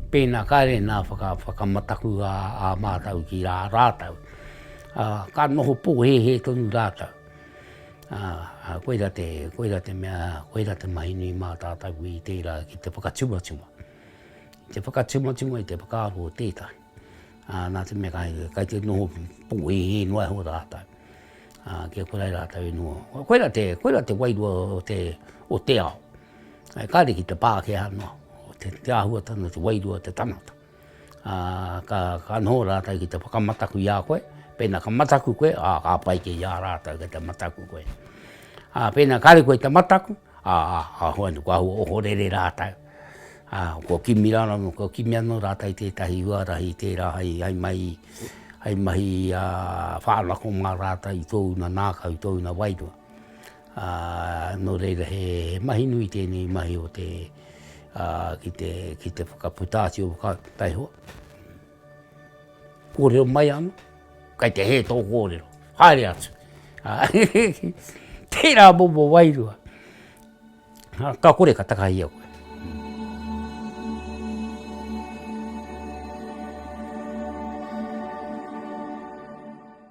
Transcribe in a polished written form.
Pēnā kāre nā whaka, whakamataku a, a mātau ki rā rātau. Ā, ka noho pōhēhē tonu rātau. Ā, ā, koira te, koira te mea, koira te mahi nui mā tātau i tērā ki te whakatumatuma. Te whakatumatuma i te whakaaro o tētahi. Ā, nā te mea kai, kai te noho pōhēhē noa iho rātau. Ā, kia kore ai rātau e noho. Koira te, koira te wairua o te, o te ao. Ai, kāre ki te Pākehā noa, te, te āhuatanga, te wairua o te tangata. Ā, ka, ka noho rātou ki te whakamataku i a koe, pēnā ka mataku koe, ā, ka pai kē i a rātou kei te mataku koe. Ā, pēnā kāre koe i te mataku, ā, ā, ā, hoani, kua āhua ohorere rātou. Ā, kua kimi rā, kua kimi anō rātou i tētahi huarahi tērā hei, hei mahi, hei mahi, ā, whānako mā rātou i tōuna nākau, i tōuna wairua. Ā, nō reira he mahi nui tēnei mahi o te, ā, ki te, ki te whakaputa atu o whakaaro. Taihoa. Kōrero mai anō, kei te hē tō kōrero. Haere atu. Ā, tērā momo wairua. Ka kore ka takahia koe.